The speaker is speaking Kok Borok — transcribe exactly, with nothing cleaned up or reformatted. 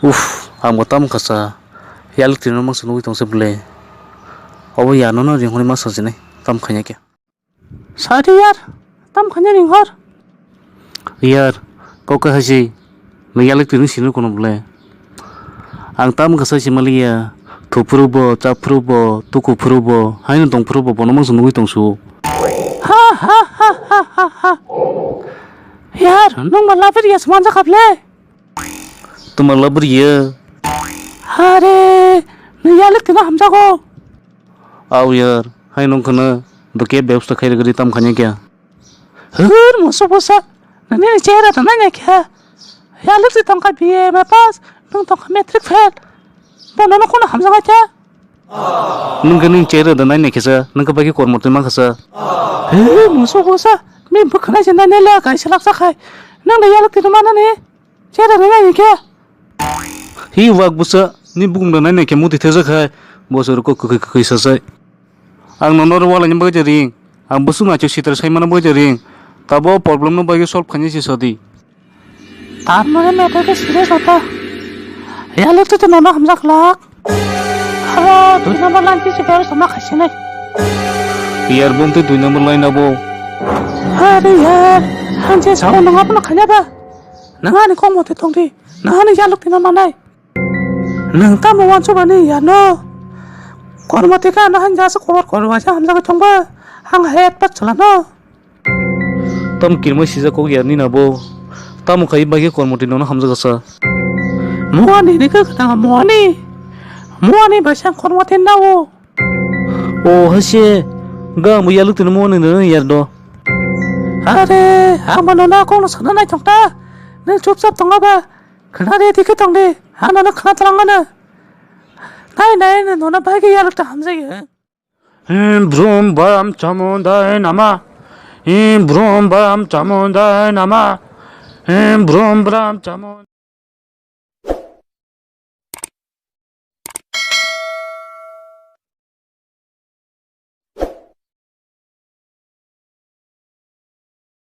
Uff, ang bo tamo kha sa. Yalik twi no mangsa nugwi tong se bwle. Obo ya nono ring hwnwi ma sajinai. Tam khaina khe. Sadi yar, tam khaina ring hor. Yar, kok kha hai si. Nw yalik twi no sino kono bwle. Ang tam kha sa si maliya. Thuphuru bo, chaphuru bo, tukuphuru bo, haino tongphuru bo, bono mangsa nugwi tong su. Ha ha ha ha ha ha. Yar, nung ma labir ya sman jakha bwle. Tuma labri ya. Are, ni yalik tina hamjago. Au yar, hai nung khana, doke bebsta khai ragri tam khanya kya? Hur, musu busa, nani ni chera ta nanya kya? Yalik ti tongka B A M A pass, nung tongka matric fail. Bo nono kono hamjago kya? Nung khe nini chera da nai nai khe sa, nung khe bai khe kormo twi man kha sa. He, musu ko sa, ni bwkhana se nai nai la, kaisa lak sa khai. Nung da yalak twi mana ni? Chera da nai nai khe. Hi wak busa, ni bukum da nai nai khe muti thesa khai. Bosor ko kwkhwi kwkhwi sa sai. Ang nono ro wala ni bagwi ring. Ang busuk na chuk sitra sai mana bagwi ring. Tabo problem no bai solve khani si sadi. Tar mane matter khe serious ota. Yalik tu nono hamjak lak. Aro dui number line pisi bar sama khaisini. Yar bom te dui number line abo. Are yar, hanje sao nang abono khanya ba. Nang ani kong mote tongdi. Nang ani yaluk tino manai. Nang tamo wansu bani yano. Kormo teka no hanja sa kobor kormo sa hamjak chongba. Ang het pat chalano. Tam kirmai sijak kok yar nina bo. Tamo khai bai khe kormoti nono hamjak sa. Muani ni khe khna muani. Muani bai sang kormoti na o. O hase. Ga mo yaluk tini muani no yar do. Are, ang bo nono kok no sana nai thok ta. Nang chupchap tongo ba. Khna de dikhe tong de. Ang nono khna tlang mano. Nai nai nono bai khe yaluk ta hamjak ya. Him brum bam chamundai nama. Him brum bam chamundai nama. Him brum bram chamun.